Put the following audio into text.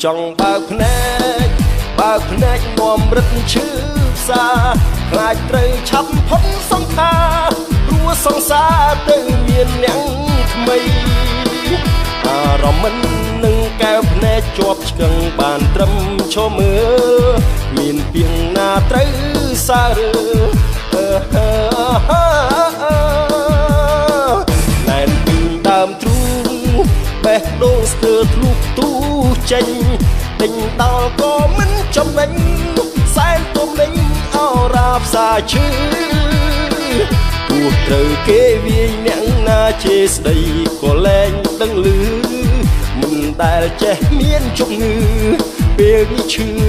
ចង់បើកភ្នែកបើកភ្នែកនាំរិទ្ធឈឺផ្សាខ្លាចត្រូវឆាប់ផុតសង្ខារព្រោះសង្សារទៅមានអ្នកថ្មីអារម្មណ៍មិននឹងកែវភ្នែកជាប់ឆ្កឹងបានត្រឹមឈរមើលមានពីងណាត្រូវសាររើអឺអឺអឺអឺណែនពីដើមទ្រូងបេះដូងស្ទើរធ្លុះទូចេញដេញដោលក៏មិនចំណេញសែនទំនិញអរ៉ាផ្សាឈឺទោះត្រូវគេវាយអ្នកណាជេរស្ដីក៏លែងដឹងឮមិនដែលចេះមានជំងឺពេលនេះឈឺ។